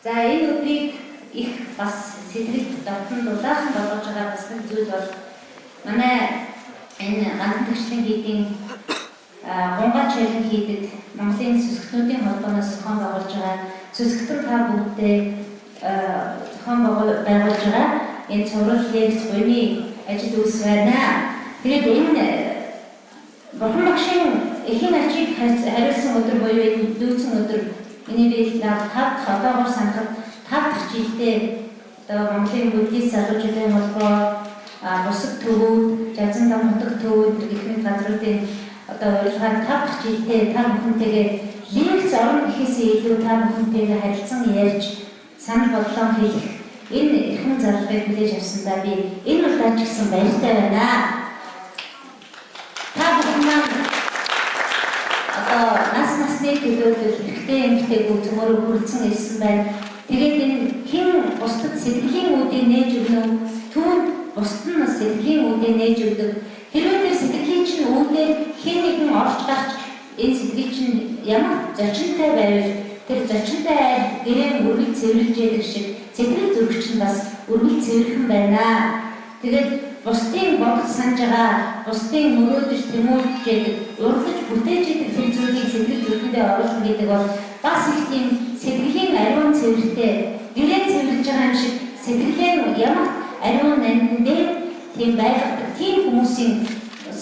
За, энэ өдрийг их бас сэтгэл дотн дулаахан болгож байгаа бас нэг зүйл бол манай энэ Гандан тэгшлийн хийдийн Гунгаа чайлан хийдэд Монголын сүсгтнүүдийн холбооноос зохион байгуулж байгаа, сүсгтэн та бүгдээ зохион байгуулж байгаа энэ цуврал лекц буйны ажил үйлс байна. Тэгээд энэ Бурхан багшийн эхийн ачийг хариулсан өдөр буюу энэ дүүцэн өдөр, энийг би тав дахь одоогоор санахад 5 дахь жилдээ одоо Монголын буддист залуучуудын холбоо, бусад төвүүд, Жазан хотог төвүүд гэх мэт газруудын одоо урилгаар 5 дахь жилдээ та бүхэнтэйгээ лекц орно гэхээсээ илүү та бүхэнтэйгээ харилцан ярьж санал бодлоо хэлэх энэ эрхэм зарлалыг хүлээж авсандаа би энэ удаа ч гэсэн баяртай байна. Та бүхэн маань одоо нас насны төлөөлөл эрэгтэй эмэгтэйг цөмөрөө хүрэлцэн ирсэн байна. Тэгээд энэ хэн бусдад сэтгэлийн үүдийг нээж өгнө, түүнд бусд нь сэтгэлийн үүдийг нээж өгдөг. Хэрвээ тэр сэтгэлийн чинь үүдээр хэн нэгэн орж гарч энэ сэтгэл чинь ямар зочинтой байвал тэр зочинтой айл гэрээ үргэлж цэвэрлж яадаг шиг сэтгэл зүрх чинь бас үргэлж цэвэрхэн байна. Тэгээд бусдын бодож санаж байгаа, бусдын мөрөөдөж тэмүүлж яадаг, урлаж бүтээж яадаг тэр зүйлийг сэтгэл зүрхэндээ оруулах гэдэг бол бас их тийм сэтгэлийн ариун цэвэртэй, гэрээ цэвэрлж байгаа юм шиг сэтгэлээ ямар ариун нандин дээр тийм байлгадаг тийм хүмүүсийн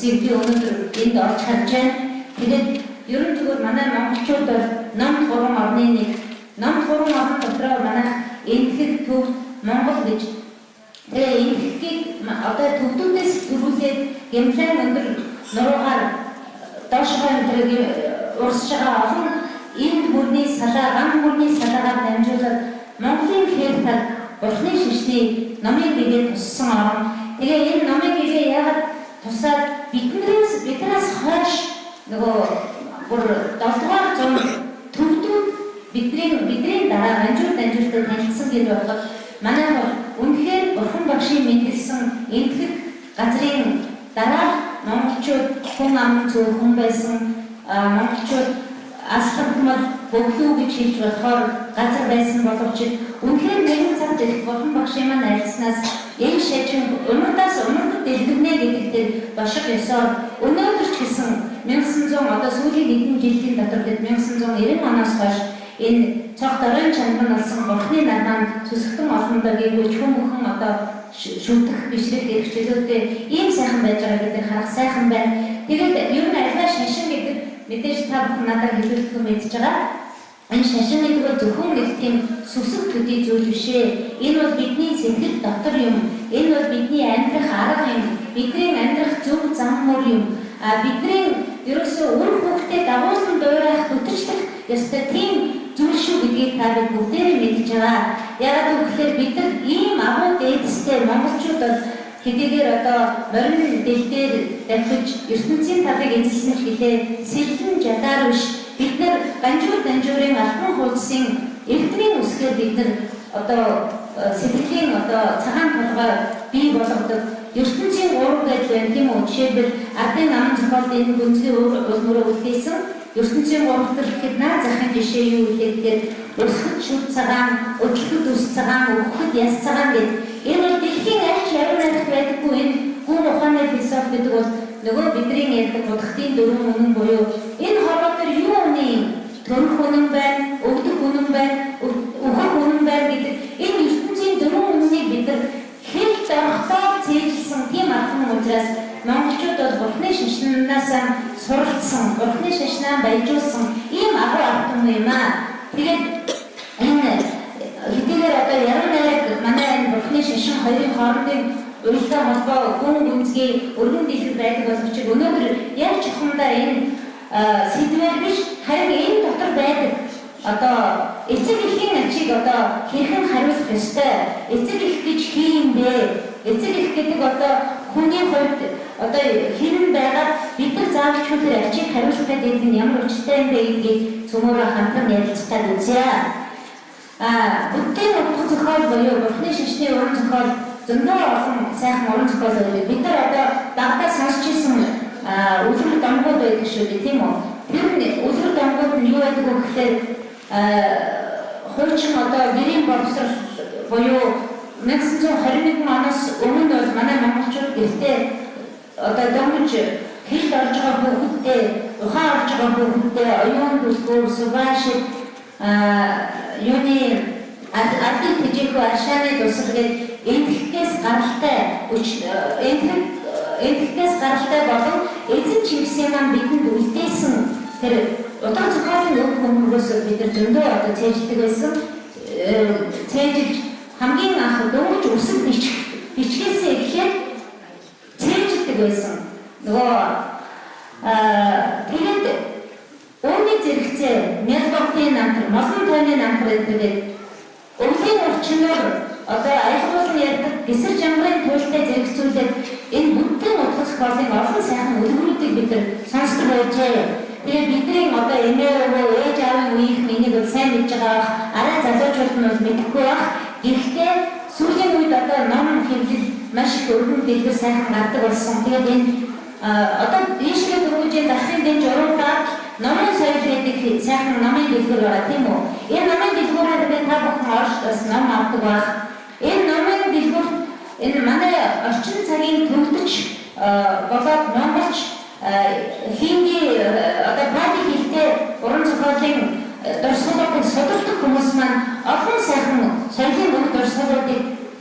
би өнөөдөр энд орж харж байна. Тэгээд ерөн зүгээр манай монголчууд бол ном гурван орны нэг, ном гурван орн дотроо манайх Энэтхэг, Төвд, Монгол гэж. Тэгээ Энэтхэгийг одоо төвдүүдээс төрүүлээд Гямлайн өндөр нуруугаар доошгоо тэр урсж байгаа олон энд мөрний салаа, ган мөрний салаагаар дамжуулаад Монголын хээр тал Бурхны шашны номын гэгээ туссан орн. Тэгээ энэ номын гэгээ яагаад тусаад биднээс хойш нөгөө бүр 7 дугаар зуун төвдүүд бидний дараа ганжуур дамжуултад танилцсан гэж бодоход манайх бол үнэхээр Бурхан багшийн мэндэлсэн Энэтхэг газрын дараа монголчууд хүн ам цөөхөн байсан, монголчууд асхамтмал бөглүү гэж хэлж болохоор газар байсан боловч үнэхээр нэгэн цагт их Бурхан багшийн маань альснаас энэ шажин умардаас умардад дэлгэрнэ гэдэг тэр бошиг ёсоор өнөөдөр ч гэсэн 1900 одоо сүүлийн хэдэн жилийн дотор бид 1990 оноос хойш энэ цог дорой чанар нь болсон Бурхны нар маань сүсгтэн олондоо гээгүүч хүн бүхэн одоо шүтэх, бишрэх эрх чөлөөтэй ийм сайхан байж байгаа гэдэг харах сайхан байна. Тэгээд ер нь альва шашин гэдэг мэдээж та бүхэн надад хэлүүлэхгүй мэдж байгаа. Энэ шашин гэдэг бол зөвхөн нэг тийм сүсэг төдий зүйл биш ээ. Энэ бол бидний сэтгэл дотор юм. Энэ бол бидний амьдрах арга юм. Бидний амьдрах зөв зам мөр юм. А бидний ерөөсөө үр хүүхдээ дагуулсан дуурайх бүтэлчлэх ёстой тийм зүйл шүү гэдгийг та бид бүгдээрээ мэдж байгаа. Яагаад гэвэл бид нар ийм агуу дээдстэй монголчууд бол хэдийгээр одоо морин дэл дээр давхиж ертөнцийн талыг эзэлсэн ч гэлээ сэлэн жадаар биш. Бид нар ганжуур данжуурын алтан хуудсын эрдмийн үсгээр бид нар одоо сэтгэлийн одоо цагаан толгой бий болгодог. Ертөнцийн гурав гэдэл байна тийм үү? Жишээлбэл ардын намын зохиолд энэ гүнзгий улмөрөө үлдээсэн ертөнцийн гурав тал гэхэд наад захын жишээ юу вэ гэхээр өсөхөд шүд цагаан, өдлөхөд үс цагаан, өгөхөд яс цагаан гэд. Энэ бол дэлхийн аль ч яруу найрагт байдаггүй энэ гүн ухааны философи гэдэг бол нөгөө бидний ярьдаг будахтын дөрвөн үнэн буюу энэ хорвоо дээр юу үнэ юм? Төрөх үнэн байна, өвдөх үнэн байна, үхэх үнэн байна гэдэг энэ ертөнцийн дөрвөн үнэнийг бид нар хэл дорхтоо цээжилсэн тийм арга учраас монголчууд бол Бурхны шашнаас суралцсан, Бурхны шашнаа баяжуулсан ийм агуу арга юм аа. Тэгээд энэ хэдийгээр одоо яруу найраг манай энэ Бурхны шашин хоёрын хоорондын уялдаа холбоо гүн гүнзгий өргөн дэлгэр байдаг боловч өнөөдөр яг чухамдаа энэ сэдвээр биш, харин энэ дотор байдаг одоо эцэг эхийн ачийг одоо хэрхэн хариулах ёстой, эцэг их гэж хий юм бэ? Эцэг их гэдэг одоо хүний хувьд одоо хэн байгаад бид нар заавалчгүй тэр ачийг хариулах гэдэг нь ямар учиртай юм бэ гэдгийг цөмөөрөө хамтран ярилцах гэж үзье. Буддийн утга зохиол буюу Бурхны шашны уран зохиол зөндөө олон сайхан уран зохиол байдаг. Бид нар одоо багадаа сонсч ирсэн үлгэр домгууд байдаг шүү дээ, тийм үү? Тэр нь үлгэр домгууд нь юу байдаг вэ гэхээр хуучин одоо гэрийн боловсрол буюу 1921 оноос өмнө бол манай монголчууд гэртээ одоо дөнгөж хэлд орж байгаа хүүхэдтэй, ухаан орж байгаа хүүхэдтэй оюун бүлгүүр, сувашид юуны ардын тэжээхүү аршааны дусал гээд эндэхгээс гаралтай эндэхгээс гаралтай болон эзэн Чингисийн маань бидэнд үлдээсэн тэр утга зохиолын өг хөнгөөс бид нар зөндөө одоо цээжлдэг байсан. Цээжилж хамгийн анх дөнгөж үсэг бичгээсээ эхлээд цээжилдэг байсан. Нөгөө тэгээд үүний зэрэгцээ Мялбогдын намтар, Молон тойны намтар гэдэг өвлийн орчноор одоо аялгуулан ярьдаг гисэр жамгарын туйлтай зэрэгцүүлээд энэ бүтэн утга зохиолын олон сайхан үлгэрүүдийг бид нар сонсдог байжээ. Тэгээд бидний одоо эмээ өвөө, ээж аавын үеийнхэн энийг бол сайн мэдж байгаа бах, арай залуучууд нь бол мэдэхгүй бах. Гэхдээ сүүлийн үед одоо ном хэвлэл маш их өргөн дэлгэр сайхан гардаг болсон. Тэгээд энэ одоо ийшээ дөрвөжийн засгийн дэнж уруудаад номын соёл гэдэг сайхан номын дэлгүүр байгаа, тийм үү? Энэ номын дэлгүүрээр би та бүхэн орж бас ном авдаг байх. Энэ номын дэлгүүрт энэ манай орчин цагийн төвдөж болоод монголч хинди одоо пали хэлтэй уран зохиолын дурсгалуудыг судалдаг хүмүүс маань олон сайхан соёлын бүх дурсгалуудыг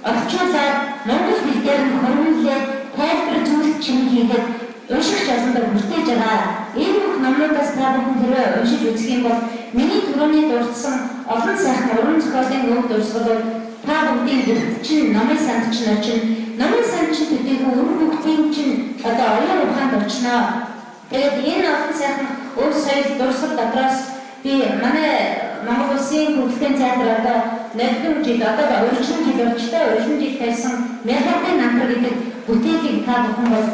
орчуулаад монгол хэл дээр нь хөрвүүлээд тайлбар зүйлт чим хийгээд уншигч олондоо хүртээж байгаа. Энэ бүх номнуудаас та бүхэн хэрвээ уншиж үзэх юм бол миний түрүүний дурдсан олон сайхан уран зохиолын өг дурсгалууд та бүгдийн гэрт чинь номын санд чинь очино. Номын санд чинь төдийгүй өр хүүхдийн чинь одоо оюун ухаанд очино. Тэгээд энэ олон сайхан өв соёл дурсгал дотроос би манай Монгол Улсын Хөгжлийн театр одоо 80 жил одоо урьдчилан жил болчтой урьдчилан жил тавьсан Мялбогдын намтар гэдэг бүтээлийг та бүхэн бол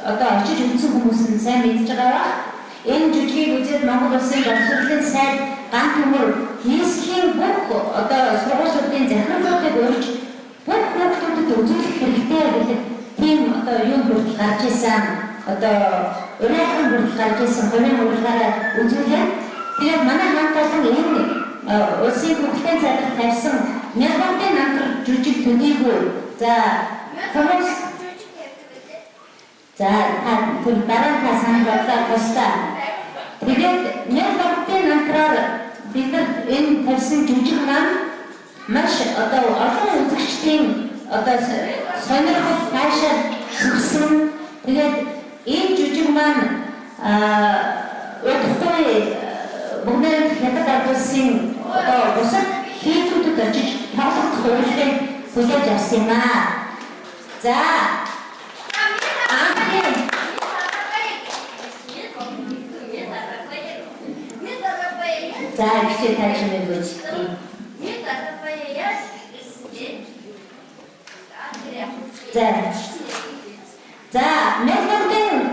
одоо очиж үзсэн хүмүүс нь сайн мэдж байгаа бах. Энэ жүжигийг үзээд Монгол Улсын боловсролын сайд ган төмөр нийслэлийн бүх одоо сургуулиудын захирлуудыг урьж бүх хүүхдүүдэд үзүүлэх хэрэгтэй гэдэг тийм одоо юу хүртэл гарч исэн, одоо уриалган хүртэл гарч исэн хувийн урилгаараа үзүүлээд тэгээд манай хамт олон энэ улсын хөгжлийн театрт тавьсан Мялбогдын намтар жүжиг төдийгүй за хүмүүс за та түр дараа та санал бодлоо тусдаа. Тэгээд Мялбогдын намтраар бид нар энэ тавьсан жүжиг маань маш одоо олон үзэгчдийн одоо сонирхол таашаал өгсөн. Тэгээд энэ жүжиг маань удахгүй бүгдээр Хятад ард улсын одоо бусад хийлгүүдэд очиж тоглох урилгыг хүлээж авсан юм аа. За за ихтэй тааш мэдвэж. За за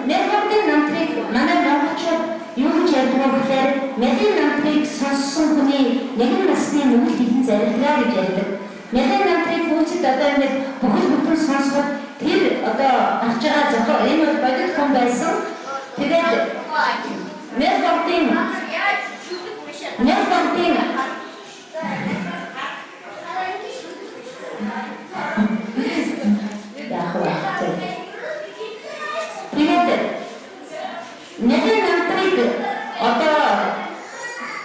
Мялбогдын намтрыг манай монголчууд юу гэж ярьдаг вэ гэхээр Мялын намтрыг сонссон хүний нэгэн насны нүгэл хилэн зарилгаа гэж ярьдаг. Мялын намтрыг хүүцэд одоо ингэж бүхэл бүтэн сонсоход тэр одоо гарч байгаа зохиол энэ бол бодит хүн байсан. Тэгээд Мялбогдын яах вэ? Тэгээд Мялын намтрыг одоо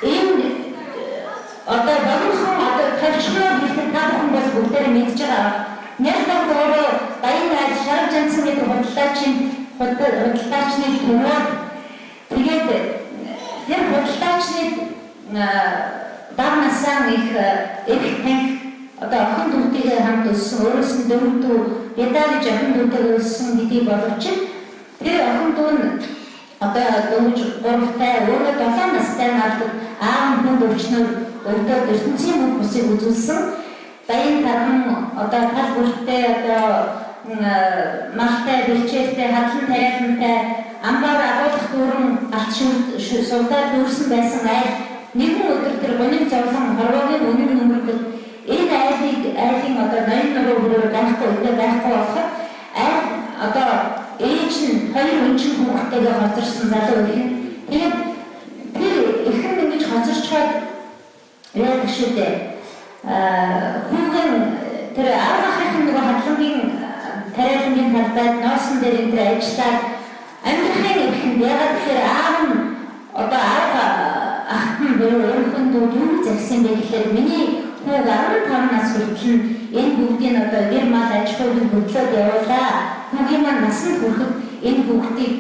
энэ одоо богинохон одоо тавчнаар хэлэхэд та бүхэн бол бүгдээрээ мэдж байгаа. Мялбогд өөрөө Баян айл Шарав Жансан гэдэг худалдаачныг түрээд тэгээд тэр худалдаачныг баг насаа их их танх одоо охин дүүтэйгээ хамт өссөн, өөрөөс нь дөрөв дүү Бяда гэж охин дүүтэйгээ өссөн гэдгийг боловч тэр охин дүү нь одоо дөнгөж 3-тай өөрөө 7 настай наалдад аав нь хүнд өвчнөр өвдөд ертөнцийн бүх бусыг үзүүлсэн. Баян тархан одоо тал бүртээ одоо малтай, бэлчээртэй, хадлан тариалантай амбаар агуулах дүүрэн галт сувдаар дүүрсэн байсан айл нэгэн өдөр тэр гуниг зовлон хорвоогийн үнэн нөмөргөд энэ айлын одоо ноён нуруу бүрээр байхгүй өдөө байхгүй болоход айл одоо ээж нь хоёр өнчин хүүхдтэйгээ хоцорсон залуу их. Тэгээд тэр эх нь ингэж хоцорчхоод Яадаг шүү дээ. Хүүгэн тэр арга ахын нөгөө хадлангийн тариалангийн талбайд ноосон дээр энэ тэр ажиллаад амьдрахын эрхэнд ягаад гэхээр аав нь одоо арга ахт нь буюу өрхөн дүүд юу захисан бэ гэхээр миний хүүг 15 нас хүртэл нь энэ бүгдийг одоо гэр мал аж ахуйг хөдлөөд явуулаа. Хүүгийн маань насанд хүрэхэд энэ хүүхдийг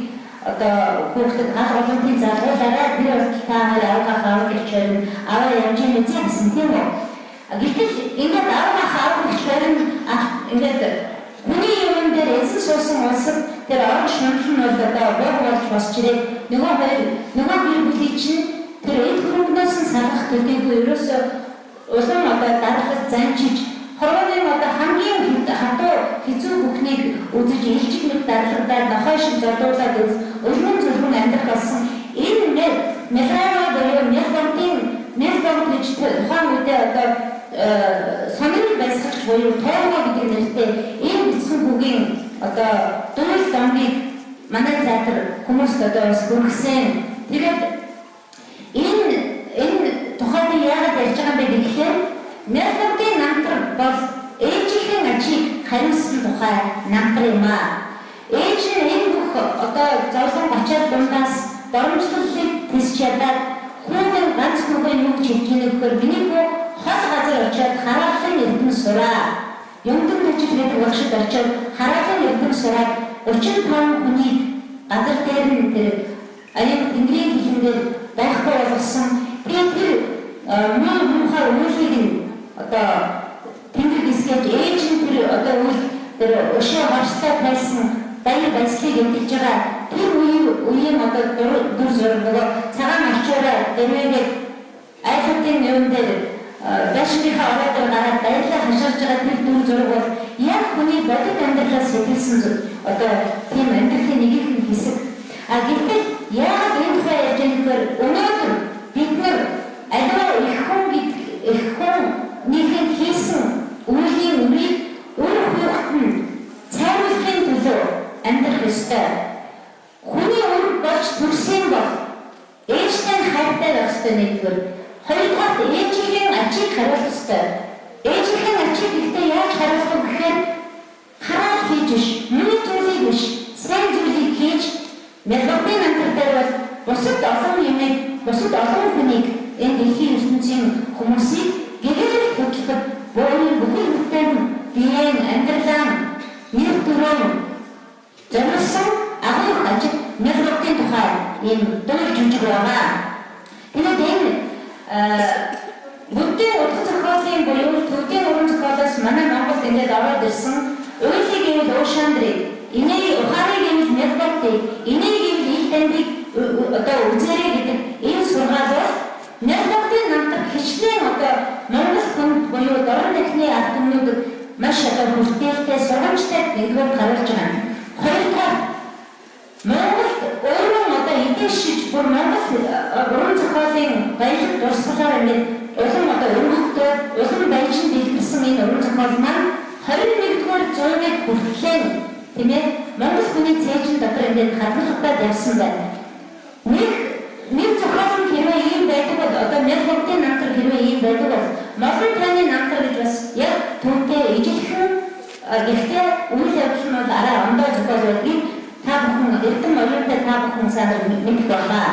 одоо хүүхдэд гал голомтын залгуулаарай. Тэр болтол та хоёр авга авах гэж байна. Аваа явж мэдсэн гэсэн тийм үү? Гэтэл ингээд авга авах гэж байна. Ингээд хүний юмн дээр эзэн суусан улсад тэр орон шунал нь бол одоо бог болж босч ирээд нөгөө хоёр нөгөө гэр бүлийг чинь тэр эд хөрөнгнөөс нь салгах төдийгүй ерөөсөө улам одоо дарлаж занчиж хорвооны одоо хамгийн хатуу хэцүү бүхнийг үзэж илжиг мэт дарлагдаад нохой шиг зодуулаад өлмөн зүрхэн амьдрах болсон. Энэ мелрано буюу мелбонтын мелбонт гэж тухайн үедээ одоо сонирхол байсгагч буюу тойргоо гэдэг нэртэй энэ бяцхан хүүгийн одоо дуул домгийг манай театр хүмүүст одоо бас хүргэсэн. Тэгээд энэ тухай би яагаад ярьж байгаа юм бэ гэхээр мелбонтын намтар бол ээжийнхэн ачийг хариуцсан тухай намтар юм аа. Ээж нь энэ бүх одоо зовлон гачаад дундаас доромжлолыг тэсч ядаад хүүгэн ганц хүүгэн юу гэж хэлж ийнэ гэхээр миний хүү хол газар очиод хараалын эрдэм сураа. Юмдан төжил гэдэг багшид очиод хараалын эрдэм сураад 35 хүнийг газар дээр нь тэр аян тэнгэрийн хилэн дээр байхгүй болгосон. Тэгээд тэр муу муухай үйлийг нь одоо тэнгэр гисгэж ээж нь тэр одоо үйл тэр өшөө хорслоо тайлсан баяр баясгалыг эдэлж байгаа тэр үеийн одоо дүр зураг нөгөө цагаан арчуураа дэрвэгээд айлуудын юм дээр байшингийнхаа ороо дээр гараад баярлаа хашгирж байгаа тэр дүр зураг бол яг хүний бодит амьдралаас сэтэлсэн одоо тийм амьдралын нэгэн хэсэг. А гэтэл яагаад энэ тухай ярьж байгаа гэхээр өнөөдөр бид нар аливаа эх хүн гэдэг эх хүн нэгэн хийсэн үйлийн үрийг үр хүүхэд нь цайруулахын төлөө амьдрах ёстой. Хүний үр болж төрсөн бол ээжтэй нь хайртай байх ёстой нэгдүгээр. Хоёрдугаар ээжийн ачийг хариулах ёстой. Ээжийн ачийг гэхдээ яаж хариулах вэ гэхээр хараал хийж биш, муу зүйлийг биш, сайн зүйлийг хийж мелбонтын намтар дээр бол бусад олон юмыг, бусад олон хүнийг энэ дэлхийн ертөнцийн хүмүүсийг гэгэрэл хөдлөхөд буурын бүхэл бүтэн биеийн амьдралаа нэр төрөө зориулсан агуу ажил мелбонтын тухай ийм дуул жүжиг байгаа. Тэгээд энэ Буддийн утга зохиолын буюу төвдийн уран зохиолоос манай Монголд ингээд ороод ирсэн уйлыг гэвэл Уушандрыг, инээ ухааныг гэвэл Мелбонтыг, инээ гэвэл ил дандыг одоо үзээрэй гэдэг энэ сургаал бол Мелбонтын намтар хичнээн одоо Монгол хүнд буюу дорн дахны ард түмнүүдэд маш одоо хүртээлтэй сургамжтай нэгдүгээр харуулж байгаа юм. Хоёрдугаар Монголд өөрөө одоо эдийн шиж бүр Монгол уран зохиолын баялаг дурсгалаар ингээд улам одоо өргөдөө улам баяжин дэлгэрсэн энэ уран зохиол маань 21-р зууныг хүртлэн тийм ээ Монгол хүний цээжин дотор ингээд хадгалагдаад явсан байна. Нэг зохиол нь хэрвээ ийм байдаг бол одоо Мелбонтын намтар хэрвээ ийм байдаг бол Молон тойны намтар гэж бас яг түүнтэй ижилхэн гэхдээ үйл явдал нь бол арай ондоо зохиол байдгийг та бүхэн эрдэм оюунтай та бүхэн сайн мэдэх байлаа.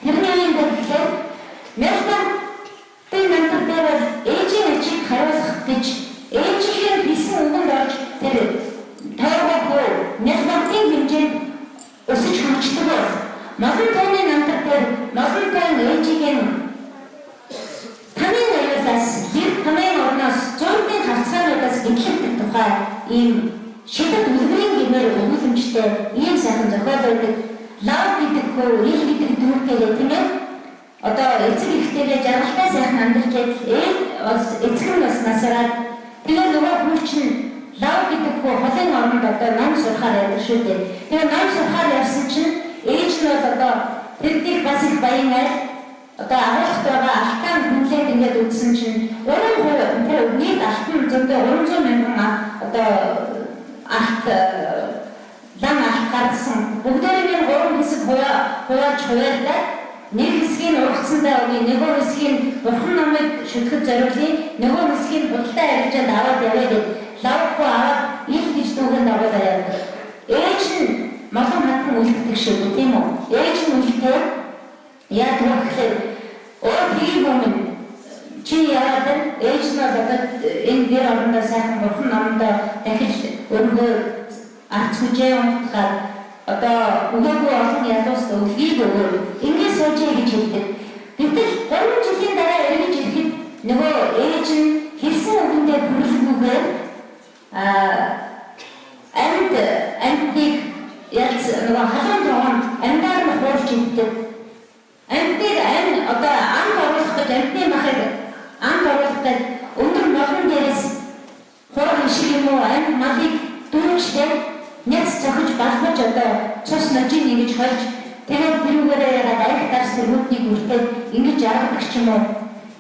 Тэрний үеийн тэгэхээр Мелбонтын намтар дээр бол ээжийн ачийг хариулах гэж ээжийн хэлсэн үгэнд орж тэр тойргоо хүү Мелбонтын хэмжээнд өсөж хөгждөг бол Молон тойны намтар дээр молон тойн ээжийн тамийн аюулаас гэр тамийн орноос зургийн хавцгаануудаас гэтлэгдэх тухай ийм шидэт үлгэрийн гэмээр өгүүлэмжтэй ийм сайхан зохиол байдаг. Лав гэдэг хүү, ил гэдэг дүүртэйгээ тийм ээ. Одоо эцэг эхтэйгээ жаргалтай сайхан амьдарч байдал ээж бас эцэг нь бас насаараад тэгээ нөгөө хүү чинь лав гэдэг хүү холын оронд одоо ном сурахаар байдаг шүү дээ. Тэгээ ном сурахаар явсан чинь ээж нь бол одоо тэрдих бас их баян айл одоо агуулгад байгаа алтан хүнлээд ингээд үзсэн чинь 3% тэр нийт алтан зөндөө 300 мянган одоо алт лам алт гаргасан. Бүгдээрээ 3 хэсэг хувааж хуваарлаа. Нэг хэсгийг хэсгийг ургацсандаа өгье, нөгөө хэсгийг бурхан номыг шүтгэж зориулъя, нөгөө хэсгийг худалдаа арилжаанд аваад явъя гэд лавгүй аваад ил гэж дүүгэн дагуулаа явдаг. Ээж нь молон хатан үлддэг шүү дээ, тийм үү? Ээж нь үлдээ яадаг вэ гэхээр тгийг өмнө чи яагаад вэ? Ээж нь бол одоо энэ гэр орондоо сайхан бурхан номондоо дахил өргөө арц хүжээ унтгаад одоо өгөөгүй олон ядуус өлгийг өгөө. Ингээд суужээ гэж хэлдэг. Гэтэл 3 жилийн дараа эргэж ирэхэд нөгөө ээж нь хэлсэн үгэндээ хүрлгүүгээр амьтныг ялц нөгөө халуун тогоонд амьдаар нь хуурч иддэг. Амьтныг одоо амд оруулах гэж амьтны махыг амд оруулах гэж өндөр молон дээрээс хураг шиг юм уу амьд малыг дүүрчлээ няц цохиж балмаж одоо цус ножийг ингэж хольж тэгээд тэрүүгээрээ ягаад арх дарс тэргүүднийг үртээд ингэж жаргадаг ч юм уу.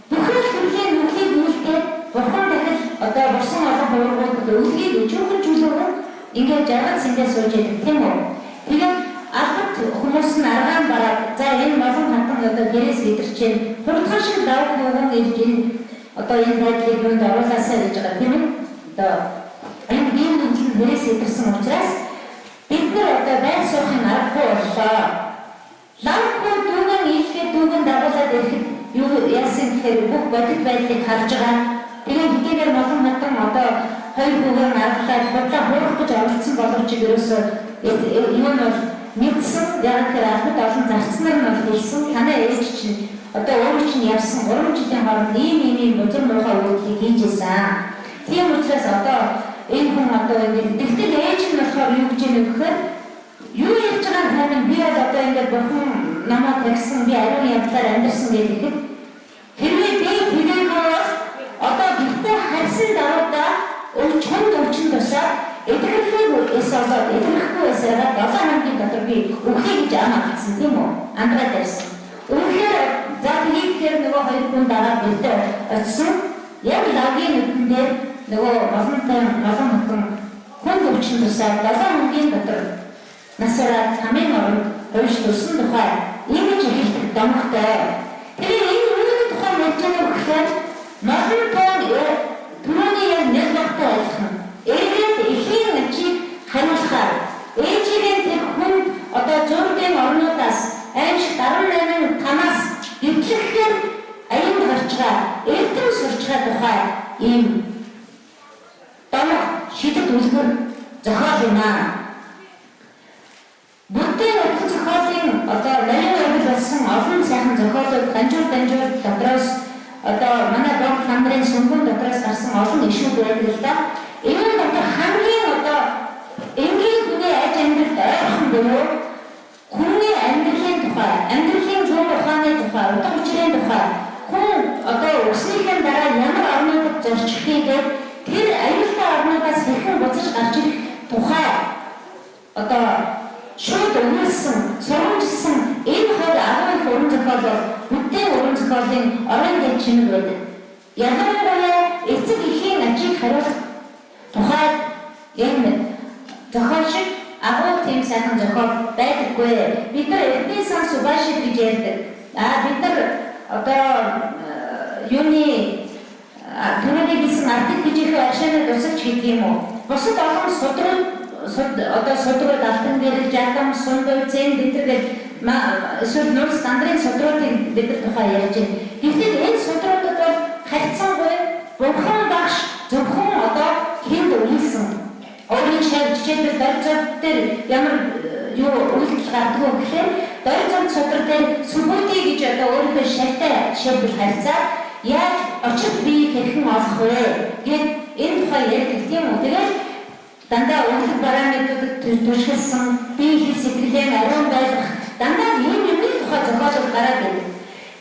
Бүхэл төрлийн нүглийг үлдээд бурхан дахил одоо бурсан олон хувиргуудад өлгийг өчүүхэн чөлөөгөө ингээд жаргал сэндээ сууж идэг, тийм үү? Тэгээд албат хүмүүс нь аргаан бараад за энэ молон хатан одоо гэрээс идэрч чинь хурдхан шиг лав хүүгэн ирж энэ одоо энэ байдлыг юунд оруулаасаа гэж байгаа, тийм үү? Одоо энэ биеийн нүгэл нь гэрээс идэрсэн учраас бид нар одоо байр суухын аргагүй боллоо. Лав хүү дүүгэн илгээд дүүгэн дагуулад ирэхэд юу яасан гэхээр бүх бодит байдлыг харж байгаа. Тэгээд хэдийгээр молон хатан одоо хоёр хүүгэн аргалаад худлаа хуурах гэж оролцсон боловч ерөөсөө юу нь бол мэдсэн. Яг тэгэхээр албад олон зарцнаар нь бол хэлсэн. Танай ээж чинь одоо өөрөө чинь явсан 3 жилийн хооронд ийм ийм ийм бузар муухай үйлдэлийг хийж исэн. Тийм учраас одоо энэ хүн одоо ингээд тэгтэл ээж нь болохоор юу гэж юм гэхээр юу ярьж байгаа нь би бол одоо ингээд бурхан намайг тагсан, би ариун явдлаар амьдарсан гэхэд хэрвээ би тэгээгүй бол одоо гэртээ харьсан даруйдаа чонд өвчин тусаад эдгэрлийг эс олоод эдгэрэхгүй байсараа 7 хоногийн дотор би үхье гэж ам алдсан, тийм үү? Андраа тавьсан. Үнэхээр за тэгэхээр нөгөө хоёр хүн дагаад гэртээ очисон. Яг лагийн нүдэн дээр нөгөө молонтой молон хатан хүн өвчин тусаад 7 хоногийн дотор насаараа тамийн оронд хувьш төрсөн тухай ингэж эхэлдэг домогтой. Тэгээ энэ юуны тухай ярьж байгаа вэ гэхээр молонтой түрүүний яг нэг багтай адилхан. Эргээд эхийн ачийг хариулахаар ээжийн тэр хүнд одоо зургийн орнуудаас аимшиг 18 тамаас гэтлэхээр аянд гарч байгаа, эрдэм сурч байгаа тухай ийм домог шидэт үлгэр зохиол юм аа. Буддын утга зохиолын одоо нарийн оргил болсон олон сайхан зохиолууд ганжуур данжуур дотроос одоо манай бог хамрын сүмбэн дотроос гарсан олон ишүүд байдаг л да. Энэ дотор хамгийн одоо энгийн хүний аж амьдралд ойрхон буюу хүний амьдралын тухай, амьдралын зөв ухааны тухай, утга учирын тухай, хүн одоо өснийхэн дараа ямар орнуудад зорчихыг тэр аюултай орнуудаас хэрхэн буцаж гарч ирэх тухай одоо шууд өгүүлсэн, сурамжилсан энэ хоёр агуу их уран зохиол бол Буддын уран зохиолын орон дэд чимэг байдаг. Ялангуяа эцэг эхийн ачийг хариулах тухайд энэ зохиол шиг агуу тийм сайхан зохиол байдаггүй. Бид нар Эрдэнэ сан Субашид гэж ярьдаг. Бид нар одоо юуны түрүүний хэлсэн ардыг гэжийнхээ аршааны тусалж гэдэг юм уу? Бусад олон судрууд одоо судрууд алтан гэрэл, жадам, сундуй, зэн энэ төр гэж эсвэл нурс дандрын судруудыг бид нар тухай ярьж байна. Гэвтэл энэ судруудад бол харьцангуй бурхан багш зөвхөн одоо хүнд үйлсэн. Өөрийн жишээлбэл дорж дээр ямар юу үйлдэл гардаг вэ гэхээр дорж судар дээр сүбүдий гэж одоо өөрийнхөө шалтай жишээлбэл харьцаад яаж очир биеийг хэрхэн олох вэ гэд энэ тухай ярьдаг тийм үү. Тэгэл дандаа өнгөлөг параметруудад түшгэлсэн бие хэл сэтгэлээ ариун байлгах дандаа ийм юмны тухай зохиолууд гараад байдаг.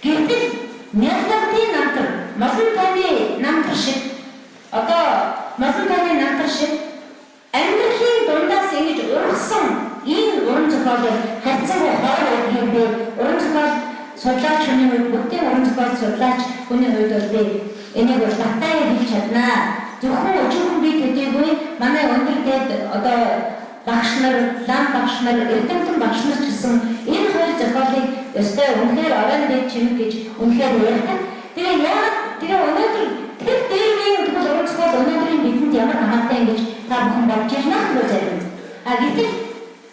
Гэвтэл Нялбагдын намтар, молон тооны намтар шиг одоо молон тооны намтар шиг амьдралын дундаас ингэж ургасан энэ уран зохиолыг харьцангуй хоор байдаг юм бэ. Уран зохиол судлаач хүний хувьд, бүгдийн уран зохиол судлаач хүний хувьд бол би энийг бол баттай хэлж чаднаа. Зөвхөн өчүүхэн би төдийгүй манай өндөр дээд одоо багш нар, лам багш нар, эрдэмтэн багш нар ч гэсэн энэ хоёр зохиолыг Ёстой үнэхээр оройн дэд чимэг гэж үнэхээр ярьдаг. Тэгээ яагаад тэгээ өнөөдөр тэр дээр үеийн тэгвэл уран зохиол өнөөдрийн бидэнд ямар хамаатай юм гэж та бүхэн бодож ирнэ л зарим. А гэтэл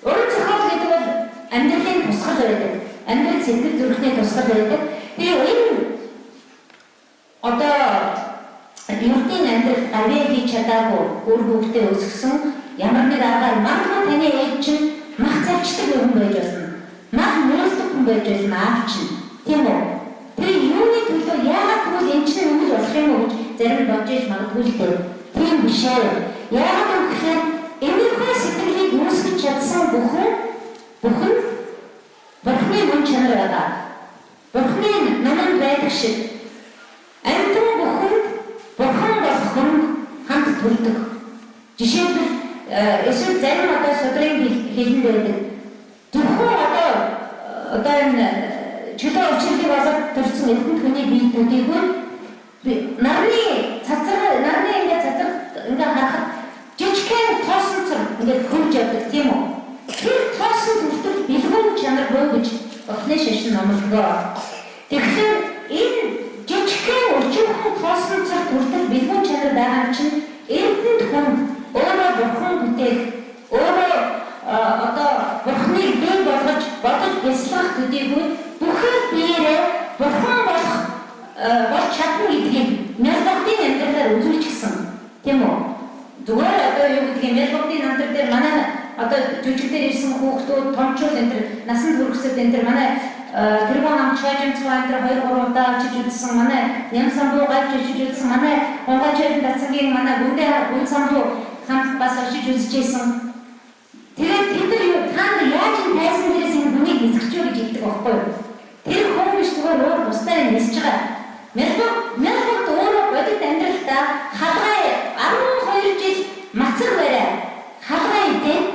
уран зохиол гэдэг бол амьдралын тусгал байдаг. Амьдрал сэтгэл зүрхний тусгал байдаг. Тэгээ энэ одоо ердийн амьдрал гавьяа хийж чадаагүй үр хүүхдээ өсгсөн ямар нэг аргаар магадгүй таны ээж чинь мах завчдаг хүн байж болно. Мах нүүлдэг хүн байж болно аав чинь. Тийм үү? Тэр юуны төлөө яагаад тэгвэл эн чинь өмнө болох юм уу гэж зарим бодож иж магадгүй л дээ. Тийм биш ээ. Яагаад гэвэл энэхүү сэтгэлийг үүсгэж чадсан бүхэн Бурхны мөн чанар байгаа. Бурхны номонд байдаг шиг амьтан бүхэнд Бурхан болох хүн хамт төрдөг. Жишээлбэл эсвэл зарим одоо судрын хэлэнд байдаг. Зөвхөн одоо энэ чөлөө өвчлөлийг болоод төрсэн эрдэнэт хүний бие төдийгүй нарны цацраг нарны ингээд цацраг ингээд харахад жижигхэн тоосон цар ингээд хөвж явдаг тийм үү? Тэр тоосон хүртэл бэлгүүн чанар буй гэж Бурхны шашин номлогоо. Тэгэхээр энэ жижигхэн өчүүхэн тоосон цар хүртэл бэлгүүн чанар байгаа нь чинь эрдэнэт хүн өөрөө Бурхан бүтээх, өөрөө одоо Бурхныг бий болгож бодож бясалгах төдийгүй бүхэл биеэрээ Бурхан болох болж чадна гэдгийг Мялбогдын амьдралаар үзүүлчихсэн. Тийм үү? Зүгээр одоо юу гэдгийг Мялбогдын амьдрал дээр манай одоо жүжиг дээр ирсэн хүүхдүүд, томчууд энэ төр насанд хүргэсэд энэ төр манай тэргуун нам чойжимцгоо энэ төр 2 3 удаа очиж үзсэн, манай Нямсамбуу гавж очиж үзсэн, манай Хунгачайлан Дацангийн манай Гүндэ Гүнсамбуу хамт бас очиж үзчихсэн. Тэгээд тэд нар юу та нар яаж энэ тайсан дээрээс энэ хүнийг нисгэж үү гэж хэлдэг байхгүй юу? Тэр хүн биш зүгээр өөр бусдаар нисэж байгаа. Мялбогд өөрөө бодит амьдралдаа хаалгай 12 жил мацаг барай хаалгай идээд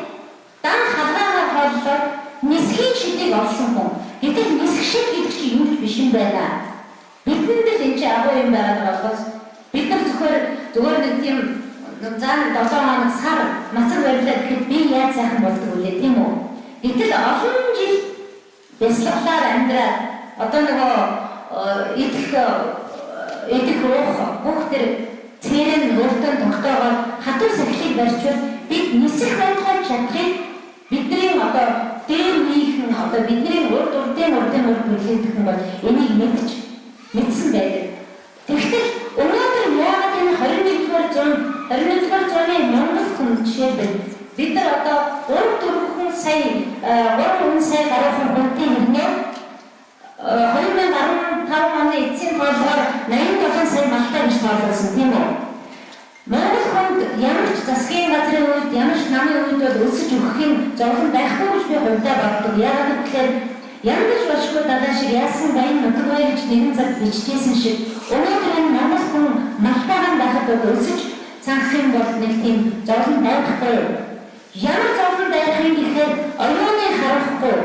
дан хаалгаагаар хооллоод нисхийн шидийг олсон хүн. Гэтэл нисэх шид гэдэг чинь юу ч биш юм байна. Бидэнд л энэ чинь агуу юм байгаад болохоос бид нар зүгээр нэг тийм за 7 хоног сар мацаг барилаа гэхэд би яаж сайхан болдог үлээ тийм үү? Гэтэл олон жил бясалгалаар амьдраад одоо нөгөө идэх уух бүх тэр цэрэн өөртөө тогтоогоор хатуу сахилыг барьчвал бид нисэх байтугай чадхыг бидний одоо дээр үеийнхэн одоо бидний урд урдын урд бүлээнтхэн бол энийг мэдсэн байдаг. Тэгтэл өнөөдөр яагаад энэ 21-р зуун 21-р зууны Монгол хүн жишээлбэл бид нар одоо 3-4 сая 3 сая гаруй хүнтэй хэрнээ 2015 оны эцсийн тоолоор 87 сая малтай гэж тоолсон тийм үү? Монгол хүнд ямар ч засгийн газрын үед, ямар ч намын үед бол өсөж өгөхийн зовлон байхгүй гэж би хувьдаа боддог. Яагаад гэвэл янз башгүй далай шиг яасан баян нутаг бай гэж нэгэн цаг бичижсэн шиг өнөөдөр энэ Монгол хүн малтайгаан байхад бол өсөж цангах юм бол нэг тийм зовлон байхгүй. Ямар зовлон байх юм гэхээр оюуны харанхгүй